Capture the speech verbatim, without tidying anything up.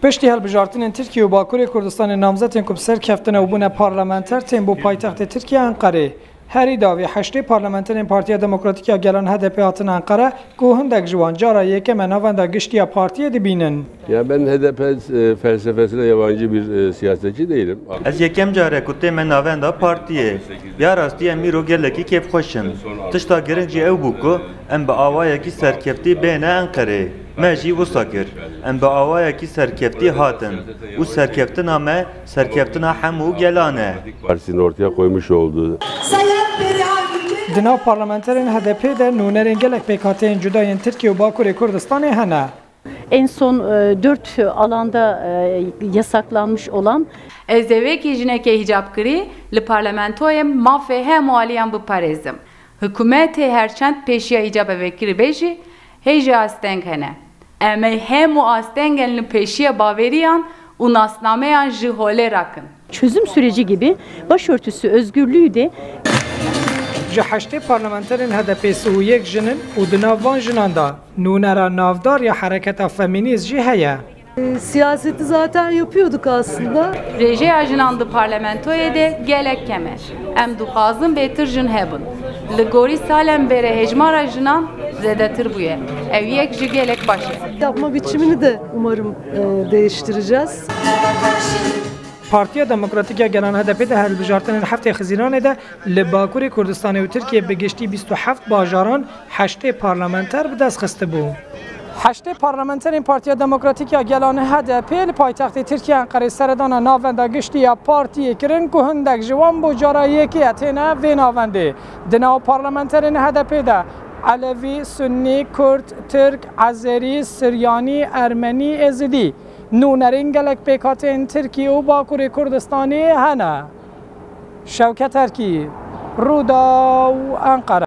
Piştî hilbijartinên Tirkiye û Bakurê Kurdistanê namzetên ku bi ser keftine û bûne parlamenter tên bo paytextê Tirkiye Enqerê. Herî dawî heştê parlamenterên Partiya Demokratîk ya Gelan H D P hatin Enqere ku hindek ji wan cara yekem e navenda giştî ya partiyê dibînin. Ya ben H D P, e, felsefesine yabancı bir, e, siyasetçi değilim. Ez yekem car e ku tême navenda partiyê. Ya rastî em îro gelekî kêfxweş in. Tişta giring jî ew bû ku em bi awayekî serkeftî bêne Enqerê. Me jî wisa kir. Em bi awayekî serkeftî hatin û serkeftina me serkeftina hemû gelan e. Partisi'nin ortaya koymuş olduğu Di nav parlamenterên H D P de nûnerên gelek pêkhateyên cuda yên Tirkiye û Bakurê Kurdistanê hene. En son, e, dört alanda, e, yasaklanmış olan Ez ê wekî jinekê hîcabkirî li parlamentoyê mafê hemû aliyan biparêzim. Hikûmetê her çend pêşiya hîcabê vekirî be jî, hê jî asteng hene. Em ê hemû astengên li pêşiya baveriyan û nasnameyan ji holê rakin. Çözüm süreci gibi başörtüsü özgürlüğü de Ji heştê parlamenterên H D P sih û yek jin in û di nav van jinan de nûnera navdar ya hereketa femînîst jî heye. Siyaseti zaten yapıyorduk aslında. Rêjeya jinan di parlamentoyê de gelek kem e. Em dixwazin bêtir jin hebin. Li gorî salên berê hejmara jinan zêdetir bûye. Ew yek jî gelek baş e. Yapma biçimini de umarım, e, değiştireceğiz. Partiya Demokratîk ya Gelan H D P di hilbijartinên heftê Xizîranê de li Bakurê Kurdistanê û Tirkiyê bi giştî bîst û heft bajaran heştê parlamenter bi dest xistibû. Heştê parlamenterên Partiya Demokratîk ya Gelan H D P li paytextê Tirkiye Enqerê seredana navenda giştî ya partiyê kirin ku hindek ji wan bo cara yekê ye têne vê navendê. Di nav parlamenterên H D P de Elevî, Sunnî, Kurd, Tirk, Ezerî, Siryanî, Ermenî, Êzidî, nûnerên gelek pêkhateyên Tirkî û Bakurê Kurdistanê hene. Şewket Erkî, Rûdaw, Enqere.